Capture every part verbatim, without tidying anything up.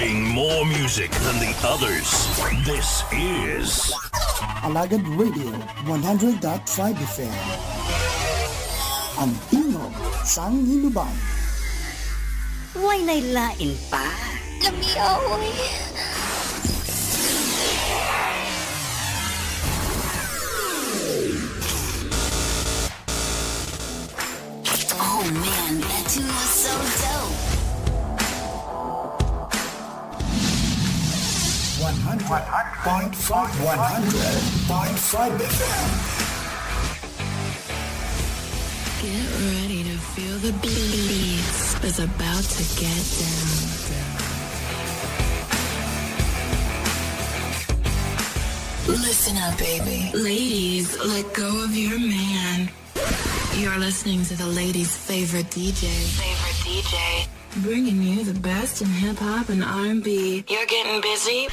More music than the others. This is Alagad Radio one hundred dot five F M. Ang tingog sang hinubay. Way na'y lain pa. Lami, oy. Oh man, that tune was so dope. One hundred point five, one hundred point five F M. Get ready to feel the beats. It's about to get down. Listen up, baby. Ladies, let go of your man. You're listening to the ladies' favorite D J. Favorite D J. Bringing you the best in hip hop and R and B. You're getting busy?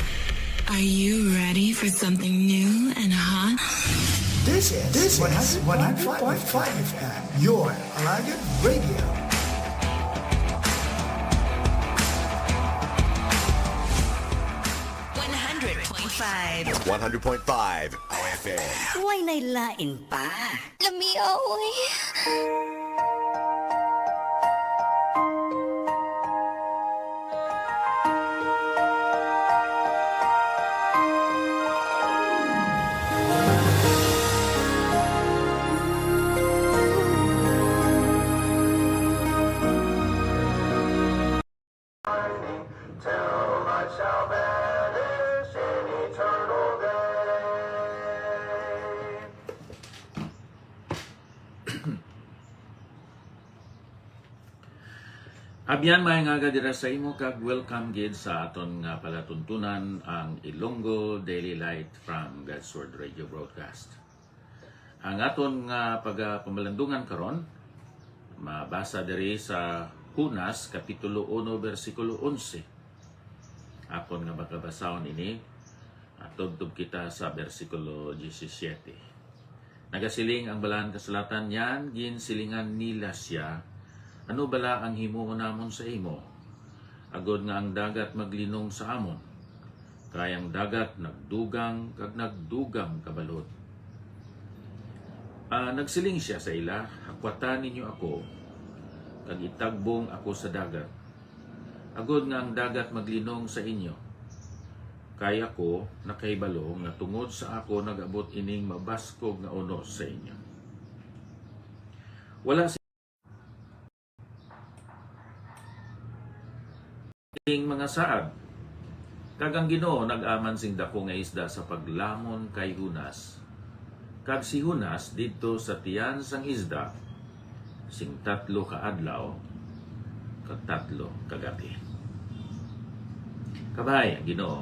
Are you ready for something new and hot? This is, this is one hundred point five F M, your Alagad Radio. One hundred point five. One hundred point five F M. Way na'y lain pa. Lami, oy. Till light shall vanish in eternal day. Abyan, maayong aga dira sa imo, kag welcome gid sa aton nga palatuntunan, ang Ilonggo Daily Light from God's Word Radio Broadcast. Ang aton nga pagapamalandungan karon mabasa diri sa Jonas, Kapitulo uno, bersikulo onse. Akon nga pagabasahon ini, ah, tubtob kita sa bersikulo diyesisiete. Nagasiling ang Balaan Kasulatan, niyan ginsilingan nila sia, "Ano bala ang himuon namon sa imo, agod nga ang dagat maglinong sa amon? Kay ang dagat nagdugang kag nagdugang kabalhod." Ah, nagsiling sia sa ila, "Hakwata ninyo ako, kag itagbong ako sa dagat, agod nga ang dagat maglinong sa inyo. Kay ako nakahibalo nga tungod sa ako nag-abot ining mabaskog nga unos sa inyo." Wala sing mga saad. Kag ang Ginoo nag-aman sing dako nga isda sa paglamon kay Jonas. Kag si Jonas didto sa tiyan sang isda sing tatlo ka adlaw kag tatlo ka gab-i. Kabay, ang Ginoo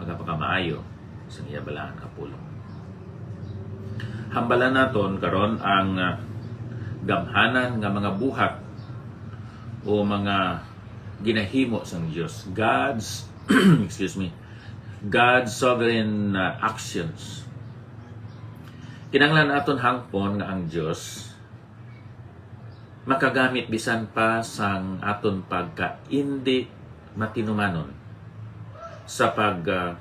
magapakamaayo sang iya balaan nga pulong. Hambalan naton karon ang, ah, gamhanan nga mga buhat o mga ginahimo sang Dios. God's, excuse me, God's sovereign, uh, actions. Kinahanglan aton hangpon nga ang Dios makagamit bisan pa sang aton pagka indi matinumanon sa pag, uh,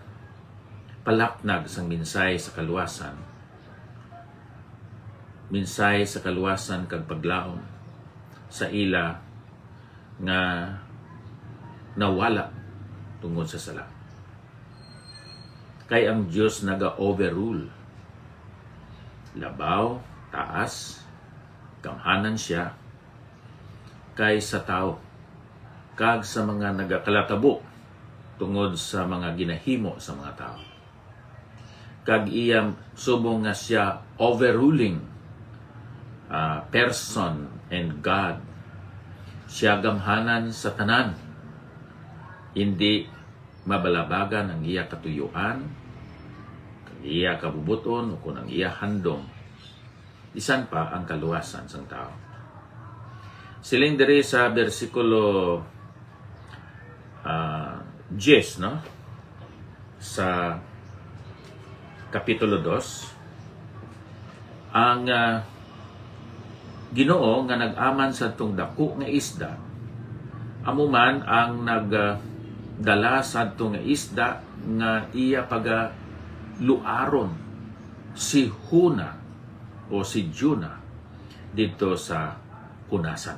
palapnag sang mensahe sa kaluwasan, mensahe sa kaluwasan kag paglaom sa ila nga nawala tungod sa sala. Kay ang Dios naga-overrule, labaw, taas, gamhanan sia kay sa tawo, kag sa mga nagakalatabo tungod sa mga ginahimo sa mga tawo. Kag iya, subong nga sia overruling, ah, person and God, sia gamhanan sa tanan. Indi mabalabagan ang iya katuyuan, ang iya kabubot-on, ukon ang iya handom, bisan pa ang kaluwasan sang tawo. Siling diri sa bersikulo, ah, diyes, no? Sa Kapitulo dos, ang, ah, Ginoo nga nag-aman sadtong daku nga isda, amo man ang nag, ah, dala sadto nga isda nga iya pagaluaron si Huna o si Jonah didto sa hunasan.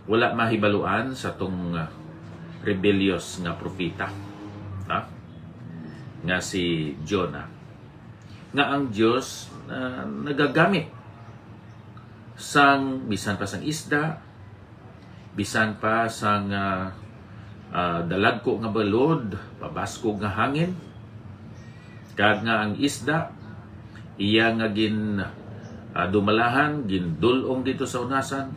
Wala mahibaluan sa tong, ah, rebellious nga propeta, ha? Nga si Jonah, nga ang Dios, ah, nagagamit sang, bisan pa sang isda, bisan pa sang, ah, ah, dalagko nga balod, pabaskog nga hangin, kag nga ang isda iya nga gin, ah, dumalahan, gindul-ong dito sa hunasan,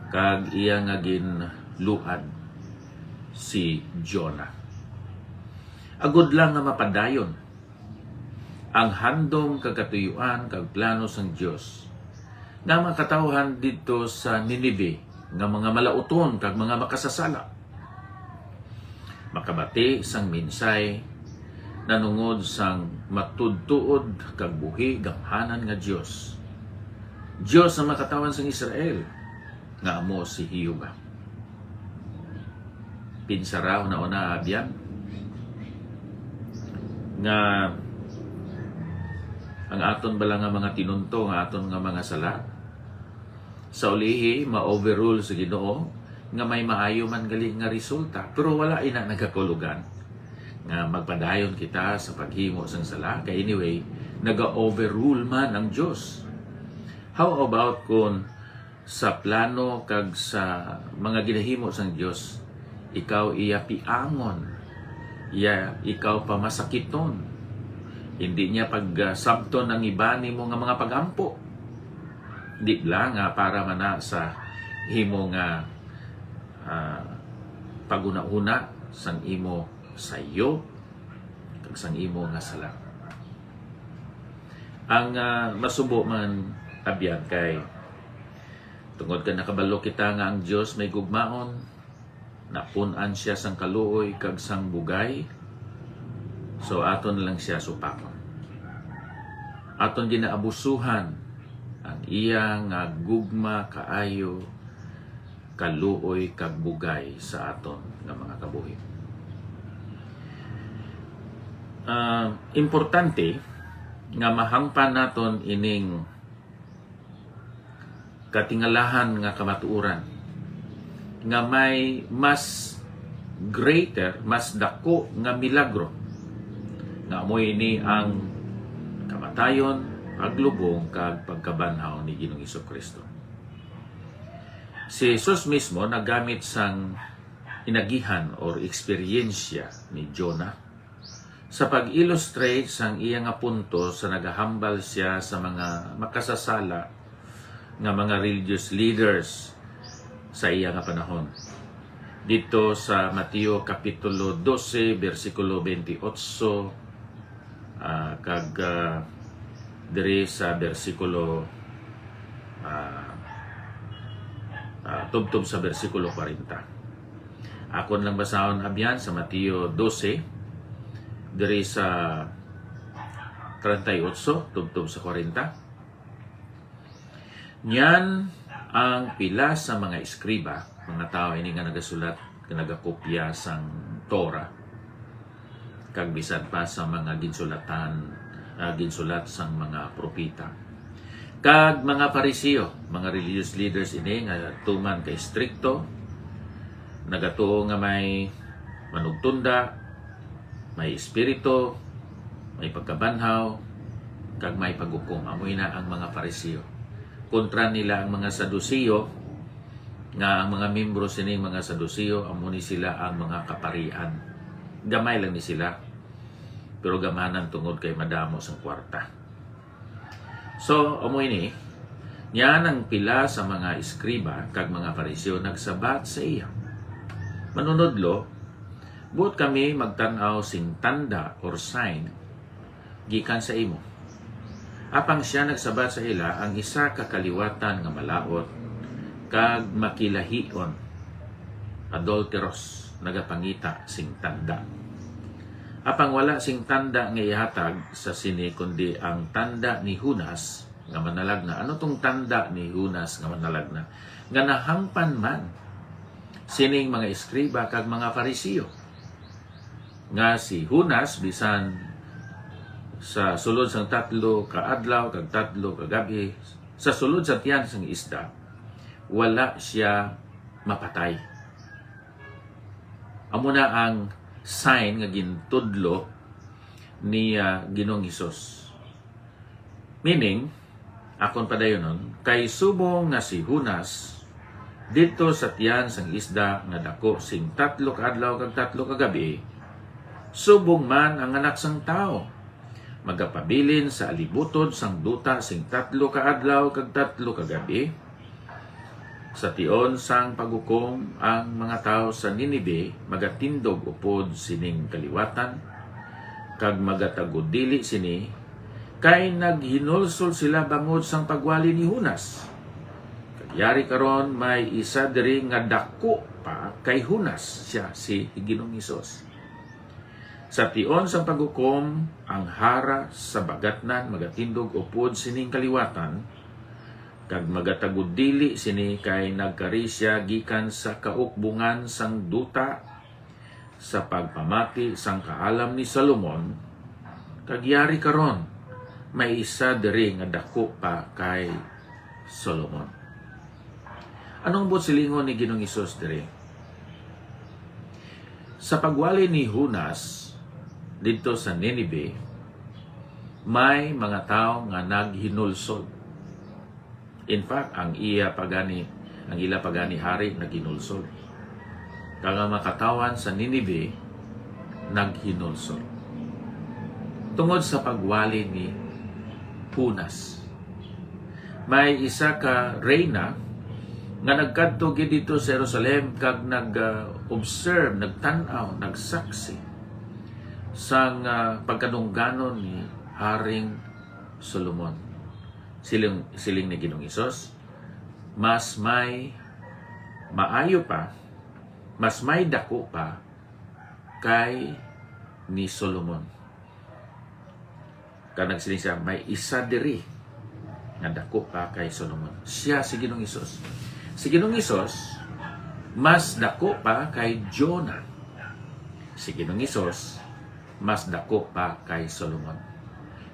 kag iya nga ginluad si Jonah. Agod lang nga mapadayon ang handom kag katuyuan kag plano sang Dios nga mga katawhan didto sa Ninive nga mga malauton kag mga makasasala. Makabati sang mensahe nanungod sang matudtuod kag buhi gamhanan nga Dios. Dios ang mga katawhan sang Israel, nga amo si Jehovah. Pinsara una-una, abyan, nga ang aton bala nga mga tinunto, nga aton nga mga sala, sa ulihi, ma-overrule sa Ginoo nga may maayo man gali nga resulta. Pero wala ina nagakulugan nga magpadayon kita sa paghimo sang sala. Kay anyway, naga-overrule man ang Dios. How about kung sa plano kag sa mga ginahimo sang Dios, ikaw iya piangon, iya, ikaw pamasakiton, hindi niya pagsabton ang iba nimo nga mga pag-ampo? Di lang nga para man na sa imo nga, ah, paghunahuna sang imo sayo kag sang imo nga sala. Ang, ah, masubo man, abyan, kay tungod kay nakabalo kita nga ang Dios may gugmaon, napun-an siya sang kaluoy kag sang bugay, so aton lang siya supakon. Aton ginaabusuhan ang iya nga gugma kaayo, kaluoy kag bugay sa aton nga mga kabuhi. Ah, importante nga mahangpan naton ining katingalahan nga kamatuoran nga may mas greater, mas dako nga milagro, nga amo ini ang kamatayon, paglubong, kag pagkabanhaw ni Ginoong Jesu-Cristo. Si Jesus mismo nagamit sang inagihan or eksperyensya ni Jonah sa pag-illustrate sang iya nga punto sa nagahambal siya sa mga makasasala nga mga religious leaders sa iya nga panahon. Dito sa Mateo Kapitulo dose, bersikulo twenty-eight, ah, kag, ah, diri sa bersikulo, ah, ah, tubtob sa bersikulo kwarenta. Akon lang basahon, abyan, sa Mateo dose, diri sa treinta y ocho, tubtob sa kwarenta. Niyan ang pila sa mga eskriba, mga tawo ini nga nagasulat, nga nagakopya sang Torah, kag bisan pa sa mga ginsulatan, ah, ginsulat sang mga propeta, kag mga Fariseo, mga religious leaders ini nga tuman ka estrikto, nagatuo nga may manugtunda, may espiritu, may pagkabanhaw, kag may paghukom. Amo ina ang mga Fariseo. Kontra nila ang mga Saduceo, nga ang mga miyembro sining mga Saduceo, amo ni sila ang mga kaparian. Gamay lang ni sila, pero gamhanan tungod kay madamo sang kwarta. So, amo ini, niyan ang pila sa mga eskriba kag mga Fariseo nagsabat sa iya, "Manunodlo, buot kami magtan-aw sing tanda or sign gikan sa imo." Apang sia nagsabat sa ila, "Ang isa ka kaliwatan nga malaut kag makilahion, adulterous, nagapangita sing tanda. Apang wala sing tanda nga ihatag sa sini, kundi ang tanda ni Jonas nga manalagna." Ano tong tanda ni Jonas nga manalagna? Nga nahangpan man sining mga eskriba kag mga Fariseo nga si Jonas, bisan sa sulod sang tatlo ka adlaw kag tatlo ka gab-i, sa sulod sa tiyan sang isda, wala sia mapatay. Amo na ang sign nga gintudlo ni, ah, Ginoong Hesus. Meaning, akon padayonon, kay subong nga si Jonas didto sa tiyan sang isda nga daku sing tatlo ka adlaw kag tatlo ka gab-i, subong man ang Anak sang Tawo magapabilin sa alibutod sang duta sing tatlo ka adlaw kag tatlo ka gab-i. Sa tion sang paghukom, ang mga tawo sa Ninive magatindog upod sining kaliwatan, kag magatagudili sini, kay naghinulsol sila bangod sang pagwali ni Jonas. Kag yari karon, may isa diri nga daku pa kay Jonas, sia si Ginoong Hesus. Sa tion sang paghukom, ang hara sa bagatnan magatindog upod sining kaliwatan, kag magatagudili sini, kay nagkari sia gikan sa kaukbungan sang duta, sa pagpamati sang kaalam ni Solomon, kag yari karon, may isa diri nga daku pa kay Solomon. Anong buot silingon ni Ginoong Hesus diri? Sa pagwali ni Jonas didto sa Ninive, may mga tawo nga naghinulsol. In fact, ang iya pa gani, ang ila pa gani hari naghinulsol. Kag ang mga katawhan sa Ninive naghinulsol tungod sa pagwali ni Jonas. May isa ka reyna nga nagkadto gid didto sa Jerusalem kag nag-observe, nagtan-aw, nagsaksi sang, ah, pagkadungganon ni Haring Solomon. Siling, siling ni Ginoong Hesus, "Mas may maayo pa, mas may daku pa kay ni Solomon." Kag nagsiling siya, "May isa diri nga daku pa kay Solomon." Sia si Ginoong Hesus. Si Ginoong Hesus mas daku pa kay Jonah. Si Ginoong Hesus mas daku pa kay Solomon.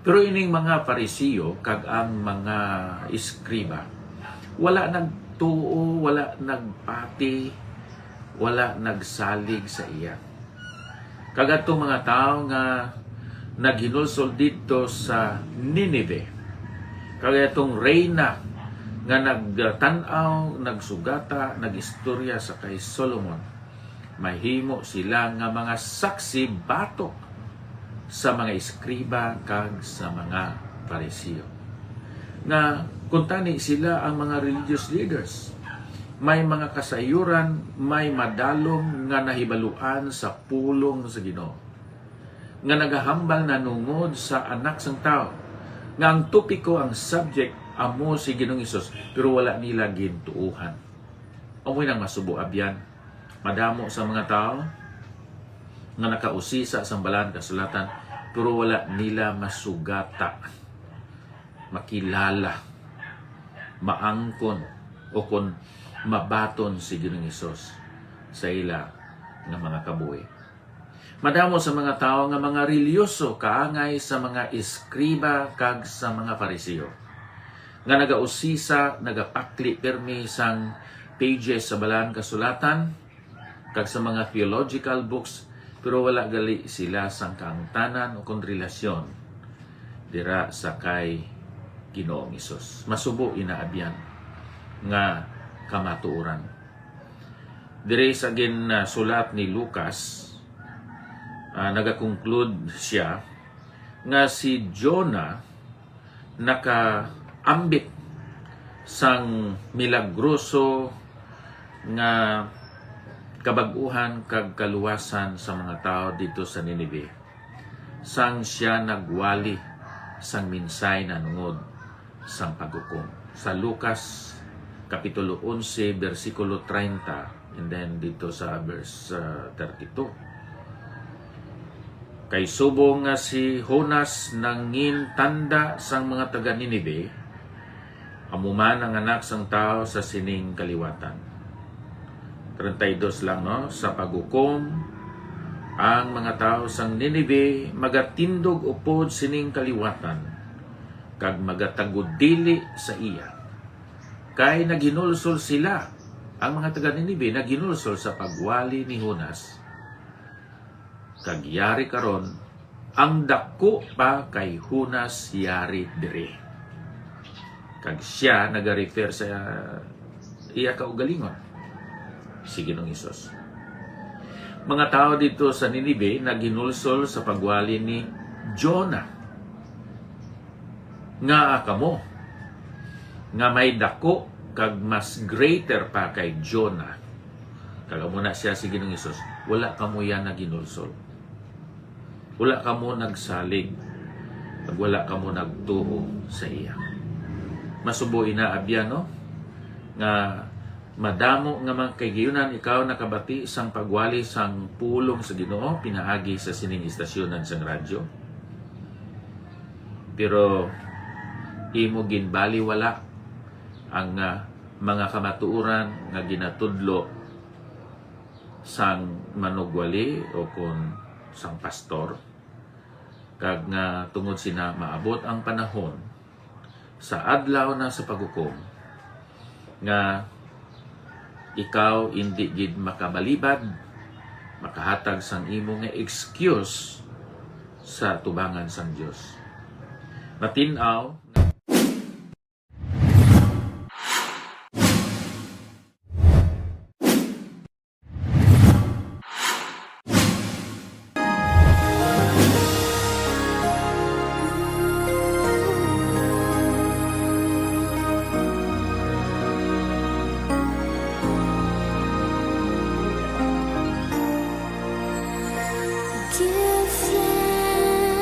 Pero ining mga Fariseo kag ang mga eskriba wala nagtuo, wala nagpati, wala nagsalig sa iya. Kag adtong mga tawo nga naghinulsol didto sa Ninive, kag adtong reyna nga nagtan-aw, nagsugata, nag-istorya sa kay Solomon, mahimo sila nga mga saksi batok sa mga eskriba kag sa mga Fariseo. Nga kuntani sila ang mga religious leaders, may mga kasayuran, may madalom nga nahibaluan sa pulong sa Ginoo, nga nagahambal nanungod sa Anak sang Tawo, nga ang topiko, ang subject, amo si Ginoong Hesus, pero wala nila gintuohan. Amoy nang masubo, abyan. Madamo sa mga tawo nga nakausisa sang Balaan Kasulatan, pero wala nila masugata, makilala, maangkon, o kon mabaton si Ginoong Hesus sa ila nga mga kabuhi. Madamo sa mga tawo nga mga relihiyoso kaangay sa mga eskriba kag sa mga Fariseo, nga nagausisa, nagapakli pirmi sang pages sa Balaan Kasulatan kag sa mga theological books, pero wala gali sila sang kaangtanan o kon relasyon dira sa kay Ginoong Hesus. Masubo ina, abyan, nga kamatuoran. Diri sa ginsulat ni Lucas, ah, nagakonklude sia nga si Jonah nakaambit sang milagroso nga kabag-uhan kag kaluwasan sa mga tawo didto sa Ninive, sang sia nagwali sang mensahe nanungod sang paghukom. Sa Lucas, Kapitulo onse, bersikulo treinta, and then dito sa verse, uh, thirty-two. Kay subong nga si Jonas nangin tanda sang mga taga Ninive, amo man ang Anak sang Tawo sa sining kaliwatan. Treinta y dos lang, no? Sa paghukom, ang mga tawo sang Ninive magatindog upod sining kaliwatan, kag magatagudili sa iya. Kay naghinulsol sila, ang mga taga Ninive naghinulsol sa pagwali ni Jonas. Kag yari karon, ang daku pa kay Jonas yari diri. Kag sia nagarefer sa iya kaugalingon, si Ginoong Hesus. Mga tawo didto sa Ninive naghinulsol sa pagwali ni Jonah. Ngaa kamo nga may daku kag mas greater pa kay Jonah? Kag amo na siya si Ginoong Hesus, wala kamo iya naghinulsol. Wala kamo nagsalig, kag wala kamo nagtuo sa iya. Masubo ina, abyan, no? Nga madamo nga mga kaigihunan ikaw nakabati sang pagwali sang pulong sa Ginoo pinaagi sa sining istasyonan sang radyo. Pero imo ginbaliwala ang, ah, mga kamatuoran nga ginatudlo sang manugwali o kon sang pastor, kag nga tungod sina maabot ang panahon sa adlaw na sa paghukom nga ikaw indi gid makabalibad, makahatag sang imo nga excuse sa tubangan sang Dios. Matin-aw